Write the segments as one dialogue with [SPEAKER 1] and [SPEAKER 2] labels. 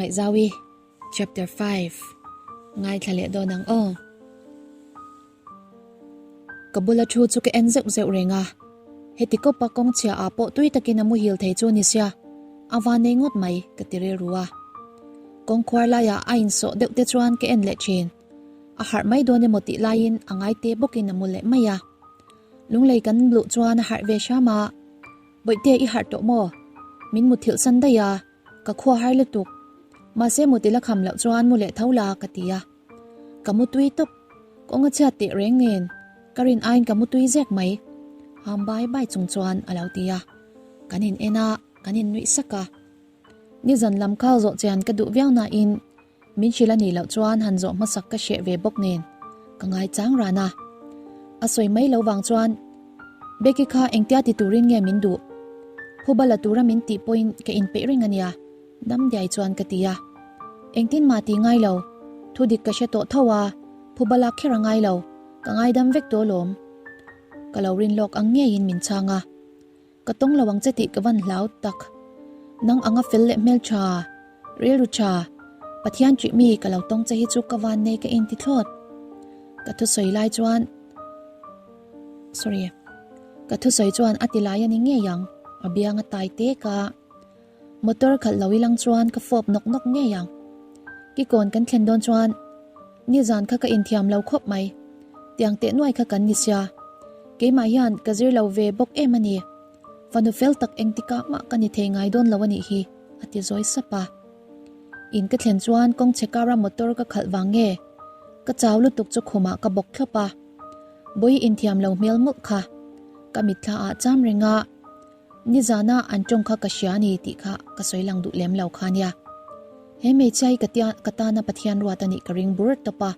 [SPEAKER 1] Hmangaihzaui Chapter 5 Ngaithla leh dawn ang aw. Ka bula thu chu ka en zeuh zeuh reng a, heti kawpa kawng chhia ah pawh tui takin a muhil thei chu ni sia, a van nei ngawt mai ka ti rilru a. Kawng khuar laiah a insawh deuh te chuan ka en leh thin. A harh mai dawn emaw tih laiin a ngai te bawkin a mu leh mai a. Lunglei kan luh chuan a harh ve hram a, Bawihte i harh tawh maw? Min muthilh san daih a, ka khua har lutuk. Mahse mut ila kham loh chuan mu leh tho la ka ti a. Ka mu tui tawp, kawng a chhiat teh reng nen ka rin aiin ka mu tui zek mai. Ham bai bai chung chuan a lo ti a, kan in en a, kan in nuih sak a. Nizan lam khal zawh chian ka duh viau nain Min hrilh a nih loh chuan han zawh hmasak ka hreh ve bawk nen ka ngai chang ran a. A sawi mai lo vang chuan Becky kha engtia ti turin nge min duh? Phuba la tura min tih pawhin ka inpeih reng a nia, dam diai chuan ka ti a. Engtin mah tih ngai lo, thu dik ka hre tawh tho a, phuba lak kher a ngai lo, ka ngaidam vek tawh alawm. Ka lo rin lawk ang ngeiin min chhang a. Ka tawng lo ang che tih ka van hlau tak. Nang anga fel leh hmeltha, rilru tha, Pathian ṭih mi ka lo tawng che hi chu ka van nei ka inti thlawt. Ka thusawi lai chuan Sorry. Ka thusawi chuan a ti lai a ni ngei ang, a biang a tai tek a. Motor khalh lo ilang chuan ka fawp nawk nawk ngei ang. Kikawn kan thlen dawn chuan nizan kha ka inthiam lo khawp mai. Tiang teh nuai kha kan ni sia. Keimah hian ka zir lo ve bawk em a ni. Fanu fel tak engtikah mah ka ni thei ngai dawn lo a nih hi, a ti zawi sap a. In ka thlen chuan kawng chhe kara motor ka khalh vang nge? Ka chau lutuk chu khumah ka bawk thlawp a. Bawi inthiam lo hmel mawlh kha. Ka mitthla ah cham reng a. Nizana an tawng kha ka hria a ni tih kha ka sawi lang duh lem lo kha nia. He hmeichhia hi ka tia ka tana Pathian ruat a nih ka ring bur tawp a.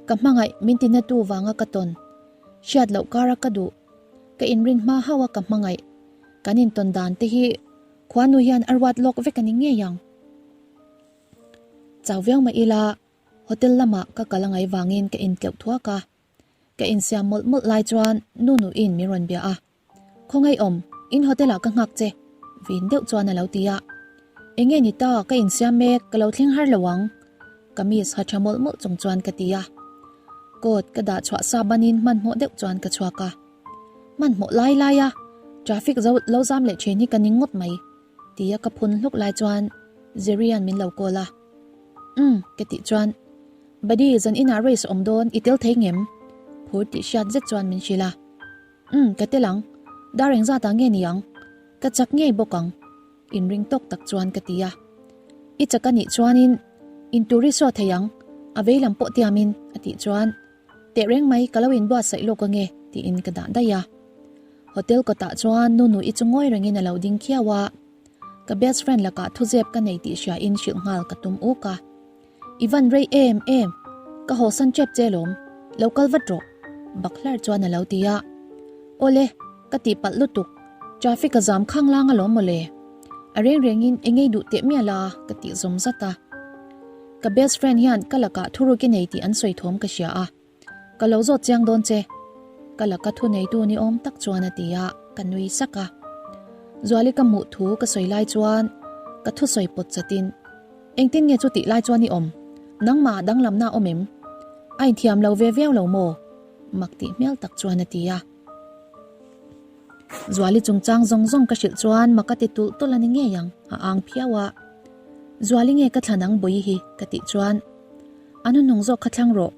[SPEAKER 1] Ka hmangaih min tina tu vanga ka tawn. Hriat loh kara ka duh. Ka inrin hma hauh a ka hmangaih. Kan intawn dan te hi khuanu hian a ruat lawk vek a ni ngei ang. Chau viau mah ila hotel lamah ka kal a ngai vangin ka intleuh thuak a. Ka insiam mawlh mawlh lai chuan nu nuin min rawn bia a. Khawngaih awm, in hotel ah ka nghak che, vin deuh chuan a lo ti a. Enge ni ta, ka insiam mek, ka lo thleng har lo ang, kamis ha tha mawlh mawlh chung chuan ka ti a. Coat ka dah chhuah sa banin hmanhmawh deuh chuan ka chhuak a. Hmanhmawh lai lai a, traffic zo lo zam leh thin hi ka ning ngawt mai, tia ka phun hluk lai chuan Zerian min lo call a. Umm, ka tih chuan, Buddy, zan inah race awm dawn, i tel thei ngem? Phur tih hriat zet chuan min hrilh a. Umm, ka tel ang. Dar engzat ah nge ni ang? Ka chak ngei bawk ang. Inring tawk tak chuan ka ti a. I chak a nih chuanin in tur i saw thei ang, a vei lam pawh tiamin a tih chuan teh reng mai ka lo inbuatsaih lawk ange tiin ka dah daih a. Hotel kawtah chuan Nunu i chu ngawi rengin a lo ding khiau a. Ka best friend lakah thuzep ka nei tih hria in hrilh nghal ka tum uk a. I van rei em em, ka hawsan tep che lawm, lo kal vat rawh, Bakhlar chuan a lo ti a. Awle, ka tih palh lutuk, traffic a zam khang lang alawm mawle. A reng rengin eng ei duh teh mial a, ka tih zawm zat a. Ka best friend hian ka lakah thuruk i nei tih an sawi thawm ka hria a, ka lo zawt chiang dawn che, ka laka thu neitu ni awm tak chuan a ti a, ka nui sak a. Zuali ka hmuh thu ka sawi lai chuan ka thusawi pawt chatin, Engtin nge chu tih lai chuan i awm? Nangmah danglamna a awm em? A inthiam lo ve viau lo maw? Mak tih hmel tak chuan a ti a. Zuali chungchang zawng zawng ka hrilh chuan mak a ti tulh tulh a ni ngei ang, a ang phiau a. Zuali nge ka thlan ang bawi hi? ka tih chuan a hnuhnung zawk kha thlang rawh.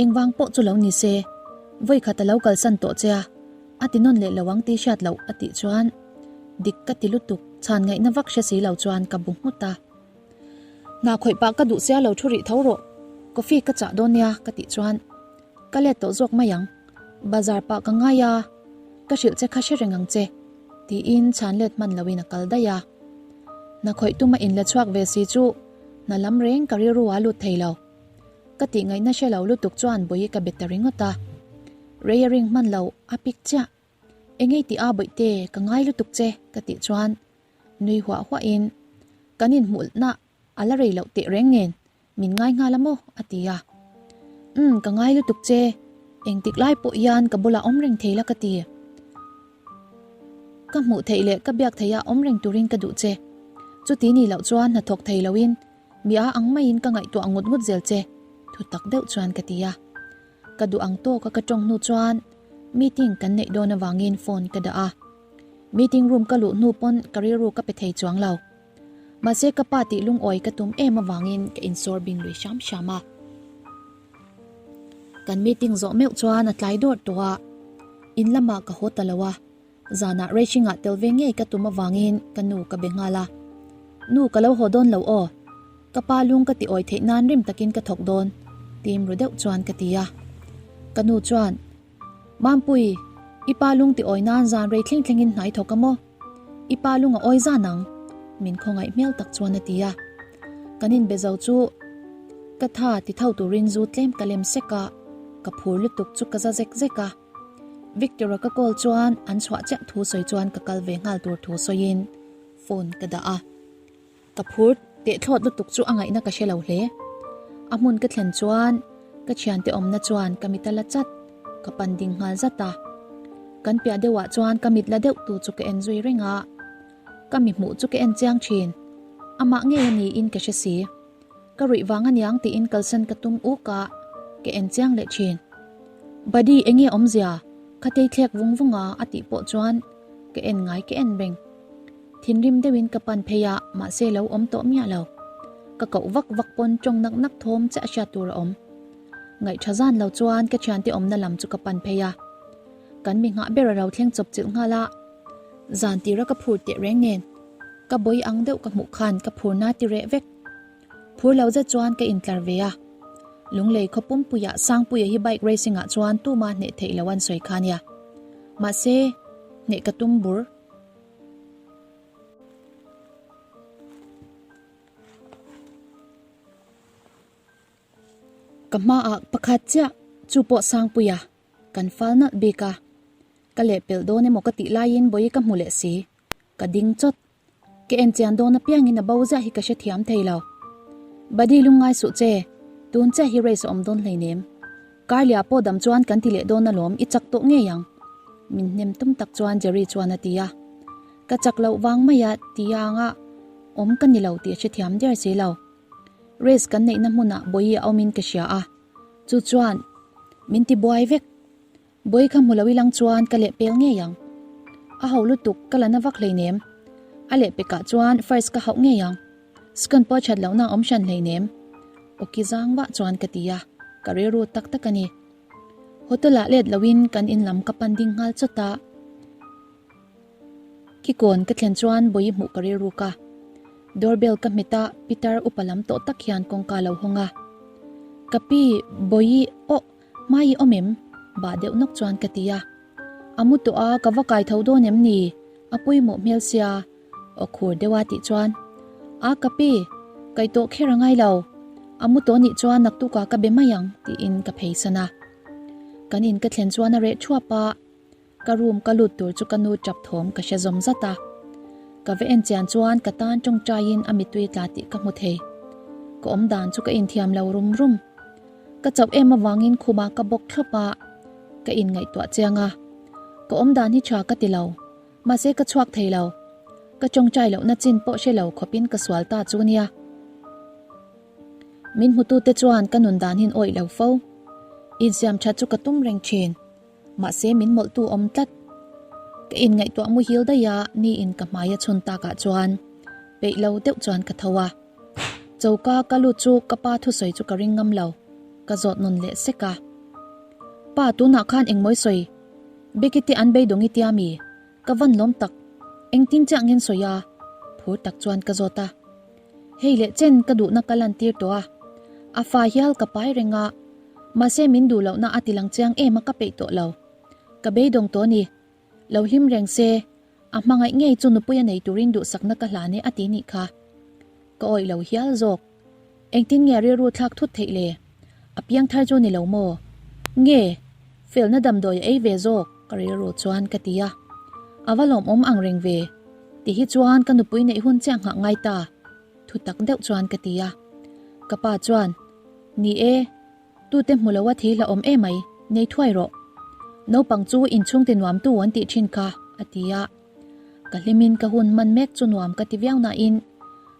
[SPEAKER 1] Engvang pawh chu lo ni se, vawi khat a lo kalsan tawh che a, a ti nawn leh lo ang tih hriat loh a tih chuan dik ka ti lutuk, chhan ngaihna vak hre si lo chuan ka bu nghut a. Hna khawih pah ka duh sia lo thu rih tho rawh, coffee ka chah dawn nia ka tih chuan ka let tawh zawk mai ang, bazar pah ka ngai a, ka hrilh che kha hre reng ang che tiin chhan let hman loin a kal daih a. Hna khawih tuma in la chhuak ve si chu hna lam reng ka rilru a lut thei lo. Ka tih ngaihna hre lo lutuk chuan bawi ka be ta ringawt a, rei a ring hman lo a pik chiah. Engei tih a bawihte ka ngai lutuk che ka tih chuan nui huah huah in kan inhmuhna a la rei loh teh reng nen min ngai nghal a maw a ti a. Umm ka ngai lutuk che engtik lai pawh hian ka bulah awm reng thei la ka ti. Ka hmuh theih leh ka biak theih a awm reng turin ka duh che. Chuti nih loh chuan hnathawk thei loin. Mi a ang maiin ka ngaihtuah ngut ngut zel che, thu tak deuh chuan ka ti a. Ka duh ang tawka ka tawng hnu chuan meeting kan neih dawn avangin phone ka dah a. Meeting room ka luh hnu pawn ka rilru ka pe thei chuang lo. Mahse ka pa tih lungawi ka tum em avangin ka insawr bing lui hram hram a. Kan meeting zawh meuh chuan a tlai dawrh tawh a, in lamah ka haw ta lo a. Zanah racing ah tel ve ngei ka tum avangin ka nu ka be nghal a. Nu ka lo haw dawn lo aw. Ka pa lung ka ti awi theih nan rim takin ka thawk dawn, tim ru deuh chuan ka ti a. Ka nu chuan, Mampui, i pa lung ti awi nan zan rei thleng thlengin hnai thawk a maw? I pa lung a awi zan ang, min khawngaih hmel tak chuan a ti a. Kan inbe zo chu ka tha ti tho turin zu tlem ka lem sek a, ka phur lutuk chu ka za zek zek a. Victor-a ka call chuan an chhuah chiah thu sawi chuan ka kal ve nghal tur thu sawiin phone ka dah a. Ka phur teh thlawt lutuk chu a ngaihna ka hre lo hle. A hmun ka thlen chuan ka thiante awmna chuan ka mit a la chat, ka pan ding nghal zat a. Kan piah deuhah chuan ka mit la deuh tu chu ka en zui reng a. Ka mi hmuh chu ka en chiang thin. Amah ngei a niin ka hre si. Ka ruih vang aniang tiin kalsan ka tum uk a, ka en chiang leh thin. Buddy enge awmzia? Khatei thlek vung vung a a tih pawh chuan ka en ngai ka en reng. Thinrim deuhin ka pan phei a, mahse lo awm tawh miah lo. Ka koh vak vak pawn tawng nak nak thawm che a hriat tur a awm. Ngaihṭha zan lo chuan ka thiante awmna lam chu ka pan phei a. Kan mi nghah ber a ro thleng chawp chilh nghal a. Zan tira ka phur teh reng nen, ka bawi ang deuh ka hmuh khan ka phurna ti reh vek. Phur lo zet chuan ka intlar ve a. Lunglei khaw pumpuiah Sangpuia hi bike racing ah chuan tuma hneh theih lo an sawi kha nia. Mahse, hneh ka tum bur. Ka hmaah pakhat chiah chu pawh Sangpuia kan fal nalh bik a. Ka lehpelh dawn emaw ka tih laiin bawi ka hmu leh si. Ka ding chawt. Ka en chian dawn apiangin a bo ziah hi ka hrethiam thei lo. Buddy lungngai suh che, tun chiah hi race a awm dawn hleinem. Karlia pawh dam chuan kan ti leh dawn alawm i chak tawh ngei ang. Min hnem tum tak chuan Jerry chuan a ti a. Ka chak loh vang mai a tia anga awm ka ni lo tih a hrethiam der si lo. Race kan neihna hmunah bawi a awmin ka hria a, chu chuan min ti buai vek. Bawi kha hmu lo ilang chuan ka lehpel ngei ang. A hauh lutuk ka la na vak hleinem. A lehpekah chuan first ka hauh ngei ang. Second pawh that lohna a awm hran hleinem. Awki zang vah chuan ka ti a, ka rilru tak tak a ni. Hotel ah let loin kan in lam ka pan ding nghal chawt a. Kikawn ka thlen chuan bawi hmuh ka rilruk a. Doorbell ka hmet a, Peter upa lam tawh tak hian kawngka lo hawng a. Ka pi, bawi, aw! Hmai i awm em? Bah deuh nawk chuan ka ti a. A mu tawh a, ka va kai tho dawn em ni? A pawimawh hmel sia. Aw khur deuh a tih chuan, A ka pi, kai tawh kher a ngai lo. A mu tawh nih chuan naktukah ka be mai ang tiin ka pheisan a. Kan in ka thlen chuan a reh thuap a. Ka room ka lut tur chu ka nu tap thawm ka hre zawm zat a. Ka va en chian chuan ka tan tawngtaiin a mittui tla tih ka hmu thei. Ka awm dan chu ka inthiam lo rum rum. Ka chauh em avangin khumah ka bawk thlawp a, ka inngaihtuah chiang a. Ka awm dan hi tha ka ti lo, mahse ka chhuak thei lo. Ka tawngtai lohna chin pawh hre lo khawpin ka sual ta chu nia. Min hmutute chuan ka nun dan hin awih lo fo. Insiam that chu ka tum reng thin. Mahse min mawlhtu awm tlat. Ka inngaihtuah muhil daih a, niin ka hmai a chhun takah chuan peih lo deuh chuan ka tho a. Choka ka lut chu ka pa thusawi chu ka ring ngam lo, ka zawt nawn leh sek a. Pa tunah khan engmawi sawi? Becky te an beidawng i tia mi? Ka van lawm tak, engtin chiah ngen sawi a? Phur tak chuan ka zawt a. Hei leh chen ka duhna ka lantir tawh a, a fa hial ka pai reng a, Mahse min duh lohna a ti lang chiang em a ka peih tawh lo. Ka beidawng tawh ni. Lo hlim reng se, a hmangaih ngei chu nupui a nei turin duhsakna ka hlan e a ti nih kha. Ka awih lo hial zawk. Engtin nge rilru thlak thut theih le? A piang thar chu ni lo maw? Nge, felna damdawi a ei ve zawk ka rilru chuan ka ti a. A va lawmawm ang reng ve. Ti hi chuan ka nupui neih hun chiah nghah ngai ta. Thu tak deuh chuan ka ti a. Ka pa chuan. Ni e, tute hmu lo a thi hla awm emai, nei thuai rawh. Naupang chu inchhungte nuamtu an tih thin kha, a ti a. Ka hlimin ka hun hman mek chu nuam ka ti viau nain,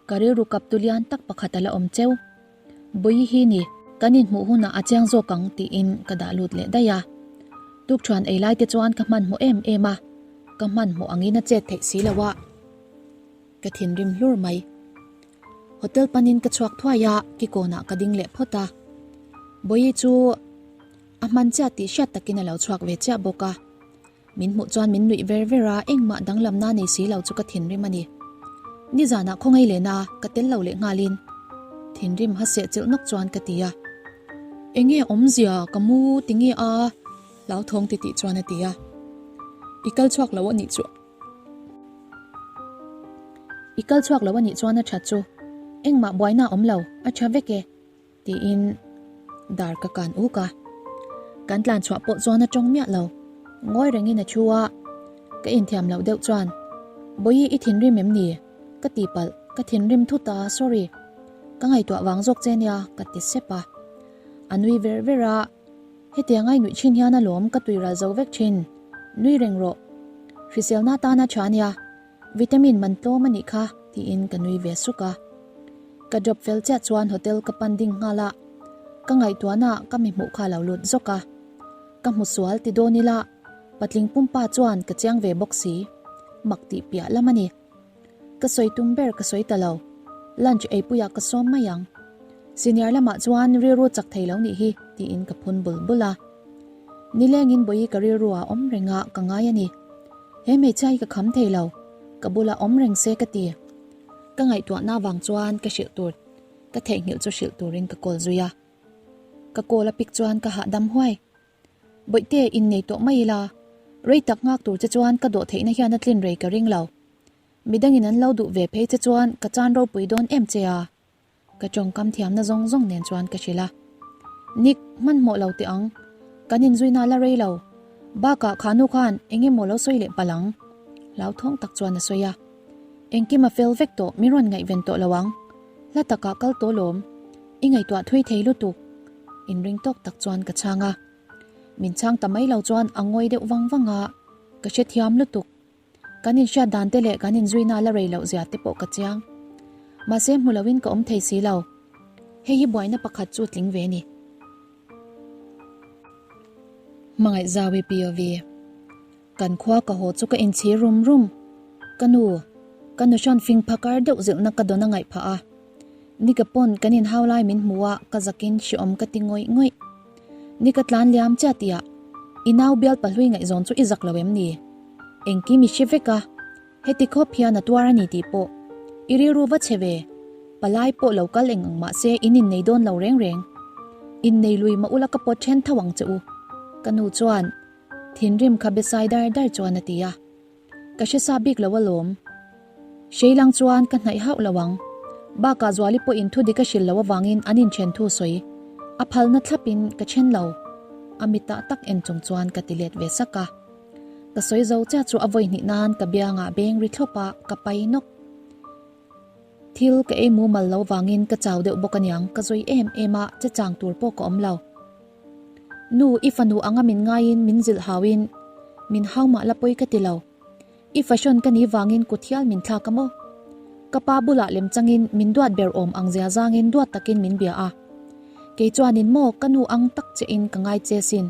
[SPEAKER 1] Ka rilru kap tu lian tak pakhat a la awm cheu. Bawihi hi ni, kan inhmuh hunah a chiang zawk ang tiin ka dah lut leh daih a. Tukṭhuan ei lai te chuan ka hmanhmawh em em a, ka hmanhmawh angin a chet theih si lo a, ka thinrim hlur mai. Hotel panin ka chhuak thuai a, kikawnah ka ding leh phawt a. Bawihi chu a hman chiah tih hriat takin a lo chhuak ve chiah bawk a. Min hmuh chuan min nuih ver ver a, engmah danglamna nei si lo chu ka thinrim a ni. Nizanah khawngaih lehna ka tel lo leh nghalin thinrim ha seh chilh nawk chuan ka ti a. Enge awmzia ka mu ti nge a? Hlauthawng ti tih chuan a ti a. I kal chhuak lo a nih chu. I kal chhuak lo a nih chuan a tha chu. Engmah buaina a awm lo, a tha vek e. Tiin dar ka kan uk a. Kan tlan chhuah pawh chuan a tawng miah lo. Ngawi rengin a thu a, ka inthiam loh deuh chuan, Bawihi i thinrim em ni? Ka ti palh, ka thinrim thut a, sorry. Ka ngaihtuah vang zawk che nia, ka ti sep a. A nui ver ver a, hetiang ai nuih thin hian alawm ka tui ral zo vek thin. Nui reng rawh. Hriselna tana tha nia. Vitamin man tlawm a nih kha tiin ka nui ve suk a. Ka drop fel chiah chuan hotel ka pan ding nghal a, ka ngaihtuahna ka mi hmuh kha lo lut zawk a. Ka hmu sual ti dawn ila patling pumpa chuan ka chiang ve bawk si. Mak tih piah lam a ni. Ka sawi tum ber ka sawi ta lo. Lunch eipuiah ka sawm mai ang. Senior lamah chuan rilru chak thei lo nih hi tiin ka phun bul bul a. Nilengin bawihi ka rilru ah awm reng a ka ngai a ni. He hmeichhia hi ka kham thei lo, ka bulah awm reng se ka ti. Ka ngaihtuahna vang chuan ka hrilh tur, ka theihnghilh chu hrilh turin ka call zui a. Ka call a pick chuan ka hahdam huai. Bawihte innei tawh mai ila, rei tak nghak tur che chuan ka dawh theihna hian a tlin rei ka ring lo. Midangin an lo duh ve phei che chuan ka chan ropui dawn em che a. Ka tawngkam thiamna zawng zawng nen chuan ka hrilh a. Nick, hmanhmawh lo teh ang. Kan inzuina la rei lo. Bakah kha nu khan eng emaw lo sawi leh palh ang. Hlauthawng tak chuan a sawi a. Engkim a fel vek tawh, min rawn ngaihven tawh lo ang. Hla takah kal tawh lawm. I ngaihtuah thui thei lutuk. Inring tawk tak chuan ka chhang a. Min chhang ta mai lo chuan a ngawi deuh vang vang a. Ka hrethiam lutuk. Kan inhriat dan te leh kan inzuina la rei loh zia te pawh ka chiang. Mahse hmu loin ka awm thei si lo. Hei hi buaina pakhat chu tling ve ni. Hmangaih Zawi POV. Kan khua ka haw chu ka inchhir rum rum. Ka nu, ka nu hrawn fing phakar deuh zilhna ka dawn a ngaih phah a. Nika pawn kan inhau lai min hmu a, ka zakin hreawm ka ti ngawih ngawih. Ni ka tlan liam chiah tihah i nau bial pahlui ngaihzawn chu i zak lo em ni? Engkim i hre vek a, heti khawp hian a tuar a ni tih pawh i rilru va chhe ve. Palai pawh lo kal eng ang mah se in innei dawn lo reng reng. Innei lui mah ula ka pawt then tho ang che u. Ka nu chuan thinrim kha besai dar dar chuan a ti a. Ka hre sa bik lo alawm. Hreilang chuan ka hnaih hauh lo ang. Bakah Zuali pawhin thu dik a hrilh loh avangin an inthen thu sawi. A phalna thlapin ka then lo. A mitah tak en chung chuan ka ti let ve sak a. Ka sawi zo chiah chu a vawi hnih nan ka biangah beng ri thlawp a, ka pai nawk. Thil ka ei mumal lo vangin ka chau deuh bawk aniang ka zui em em a, che chang tur pawh ka awm lo. Nu, i fanu anga min ngaiin min zilh hauin min hau mah la pawi ka ti lo. I fashion ka nih vangin kut hial min thlak a maw? Ka pa bulah lem changin min duat ber awm ang zia zangin duat takin min bia a. Kei chuanin maw ka nu ang tak che in ka ngai che sin.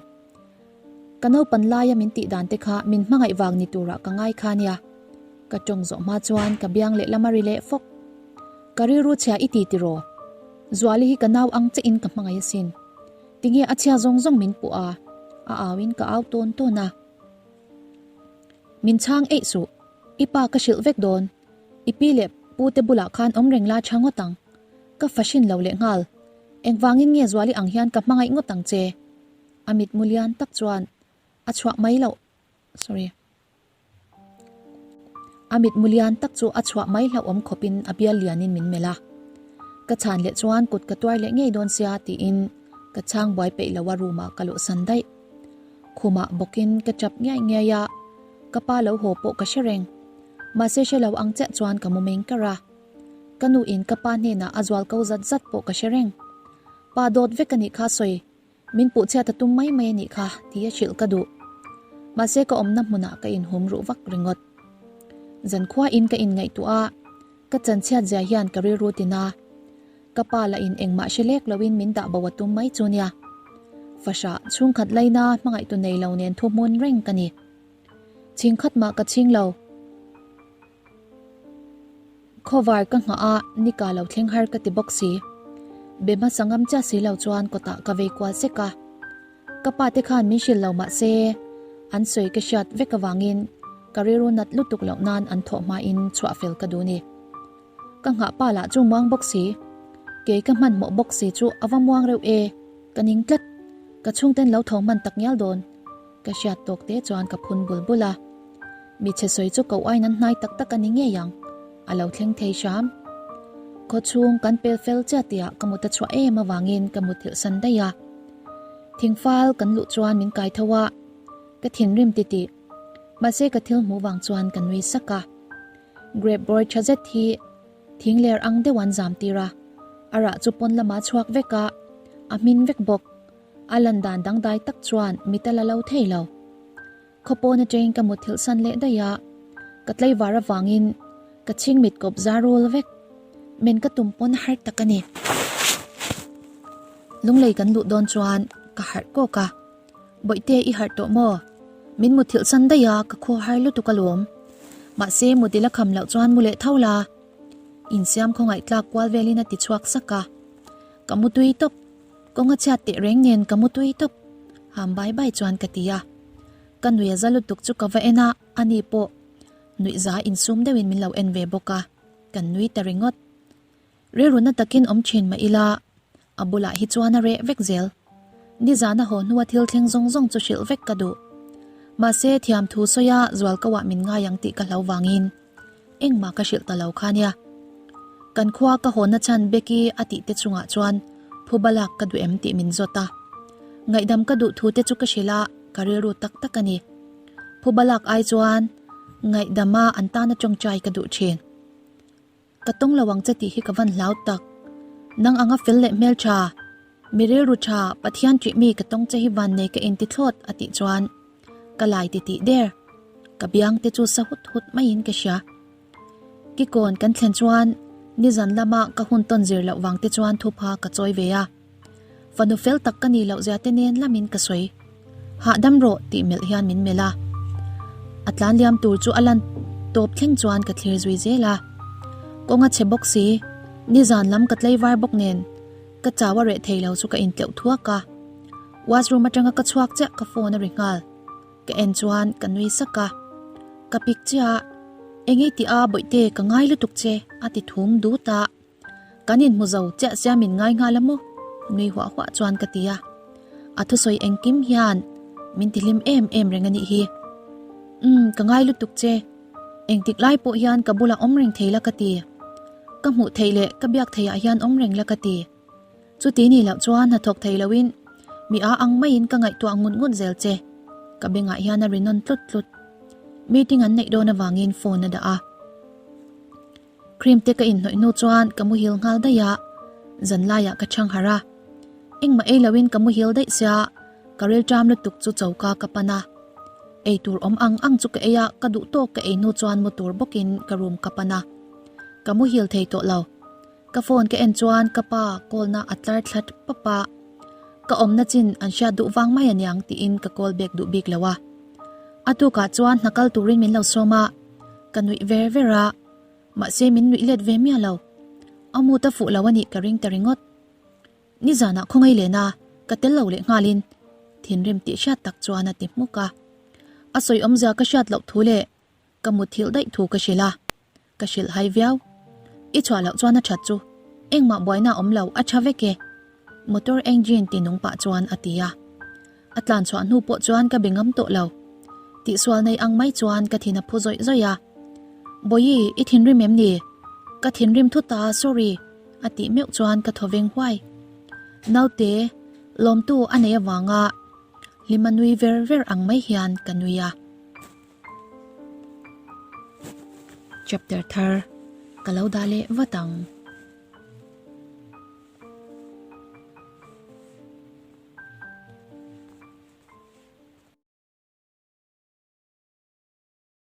[SPEAKER 1] Ka naupan laia min tih dan te kha min hmangaih vang ni turah ka ngai kha nia. Ka tawng zawh hma chuan ka biang lehlam a ri leh fawk. Ka rilru chhia i ti tiraw? Zuali hi ka nau ang che in ka hmangaih asin. Tinge a chhia zawng zawng min puh a, a au in ka au tawn tawn a. Min chhang eih suh, i pa ka hrilh vek dawn. I pi leh pu te bulah khan awm reng la tha ngawt ang. Ka fahrin lo leh nghal. Engvangin nge Zuali ang hian ka hmangaih ngawt ang che? A mitmu lian tak chuan a chhuah mai loh, sorry. A mitmu lian tak chu a chhuah mai hlauhawm khawpin a bial lianin min melh a. Ka chhan leh chuan kut ka tuar leh ngei dawn sia tiin ka chhang buai peih lo a room ah ka luhsan daih. Khumah bawkin ka chap ngiai ngiai a, ka pa lo haw pawh ka hre reng. Mahse hre lo ang chiah chuan ka mu meng kar a. Ka nu in ka pa hnenah a zual ko zat zat pawh ka hre reng. Pa dawt vek a nih kha sawi. Min puh chhiat a tum mai mai a nih kha ti a hrilh ka duh. Mahse ka awmna hmunah ka inhum ruh vak ringawt. Zankhua in ka inngaihtuah a. Ka chanchhiat zia hian ka rilru tin a, ka pa lah in engmah hre lek loin min dah bo a tum mai chu nia. Fahrah chhungkhat laina hmangaihtu nei lo nen thu hmun reng ka ni. Chhingkhat mah ka chhing lo. Khawvar ka nghah a, nika lo thleng har ka ti bawk si. Be hmasa ngam chiah si lo chuan kawtah ka vei kual sek a. Ka pa te khan min hrilh lo mah se, an sawi ka hriat vek avangin ka rilru nat lutuk loh nan an thawh hmain chhuah fel ka duh ni. Ka nghah pa lah chu muang bawk si, kei ka hmanhmawh bawk si chu a va muang reuh e, ka ning tlat. Ka chhungten lo tho hman tak ngial dawn. Ka hriat tawk te chuan ka phun bul bul a. Mi chhe sawi chu koh aiin an hnai tak tak a ni ngei ang, a lo thleng thei hram. Khawchhung kan pel fel chiah tihah ka mut a chhuah em avangin ka muthilh san daih a. Thingfal kan luh chuan min kai tho a, ka thinrim titih. Mahse ka thil hmuh vang chuan ka nui sak a. Grape bawr tha zet hi thing ler ang deuh an zam tir a, a rah chu pawn lamah a chhuak vek a, a hmin vek bawk. A lan dan dangdai tak chuan mit a la lo thei lo. Khawpawn atangin ka mutthilh san leh daih a, ka tlaivar avangin ka chhingmit kawp zar rul vek. Men ka tum pawn har tak a ni. Lunglei kan luh dawn chuan ka harh kawk a, Bawihte i harh tawh maw? Min mutthilh san daih a, ka khaw har lutuk alawm. Mahse mut ila kham loh chuan mu leh tho la. Insiam khawngaih tlak kual velin a ti chhuak sak a. Ka mutui tawp. Kawng a chhiat teh reng nen ka mu tui tawp, ham bai bai chuan ka ti a. Ka nuih a za lutuk chu ka va en a, ani pawh nuih za insum deuhin min lo en ve bawk a, kan nui ta ringawt. Rilruna takin awm thin mah ila, a bulah hi chuan a reh vek zel. Nizana haw hnua thil thleng zawng zawng chu hrilh vek ka duh. Mahse thiam thu sawia zualkoah min ngai ang tih ka hlo vangin engmah ka hrilh ta lo kha nia. Kan khua ka hawnna chhan Becky a tih te chungah chuan phuba lak ka duh em tih min zawt a. Ngaihdam ka duh thu te chu ka hrilh a, ka rilru tak tak a ni. Phuba lak ai chuan ngaihdama an tana tawngtai ka duh thin. Ka tawng lo ang che tih hi ka van hlau tak. Nang anga fel leh hmeltha, mi rilru tha, Pathian ṭih mi ka tawng che hi van nei ka inti thlawt a tih chuan ka lai ti tih der. Ka biang te chu sa hut hut maiin ka hria. Kikawn kan thlen chuan nizan lama ka hun tawn zir loh vang te chuan thupha ka chawi ve a. Fanu fel tak ka nih loh zia te nen lamin ka sawi. Hahdam rawh tih melh hian min melh a. A tlan liam tur chu a lan tawp thleng chuan ka thlir zui zel a. Kawng a chhe bawk si, nizan lam ka tlaivar bawk nen ka chau a reh thei lo chu ka intleuh thuak a. Washroom atanga ka chhuak chiah ka phone a ri nghal. Ka en chuan ka nui sak a. Ka pik chiah a, Engei tih a bawihte ka ngai lutuk che a ti thum dut a. Kan inhmu zo chiah sia min ngai nghal a maw? Nui huah huah chuan ka ti a. A thusawi engkim hian min ti hlim em em reng a nih hi. Umm, ka ngai lutuk che. Engtik lai pawh hian ka bulah awm reng thei la ka ti. Ka hmuh theih leh ka biak theih ah hian awm reng la ka ti. Chuti nih loh chuan hnathawk thei loin mi a ang maiin ka ngaihtuah ngut ngut zel che. Ka bengah hian a ri nawn tlut tlut. Meeting an neih dawn avangin phone a dah a. Cream te ka inhnawih hnu chuan ka muhil nghal daih a, zanlaiah ka chhang harh a. Engmah ei loin ka muhil daih sia, ka rilṭam lutuk chu choka ka pan a. Ei tur awm ang ang chu ka ei a, ka duh tawk ka ei hnu chuan mu tur bawkin ka room ka pan a. Ka muhil thei tawh lo. Ka phone ka en chuan ka pa call na a tlar thla pap a, ka awmna chin an hriat duh vang mai aniang tiin ka call back duh bik lo a. A tukah chuan hna kal turin min lo sawm a, ka nuih ver ver a, mahse min nuih let ve miah lo. A mut a fuh lo a nih ka ring ta ringawt. Nizanah khawngaih lehna ka tel lo leh nghalin thinrim tih hriat tak chuan a ti hmuk a. A sawi awmzia ka hriat loh thu leh ka muthilh daih thu ka hrilh a. Ka hrilh hai viau. I chhuah loh chuan a that chu. Engmah buaina a awm lo, a tha vek e. Motor engine ti nung pah chuan a ti a. A tlan chhuah hnu pawh chuan ka be ngam tawh lo. Tihsual nei ang mai chuan ka thin a phu zawih zawih a. Bawihi, i thinrim em ni? Ka thinrim thut a, sorry, a tih meuh chuan ka thaw veng huai. Naute, lawmtu a nei avanga hlim a nui ver ver ang mai hian ka nui a. Chapter thar ka lo dah leh vat ang.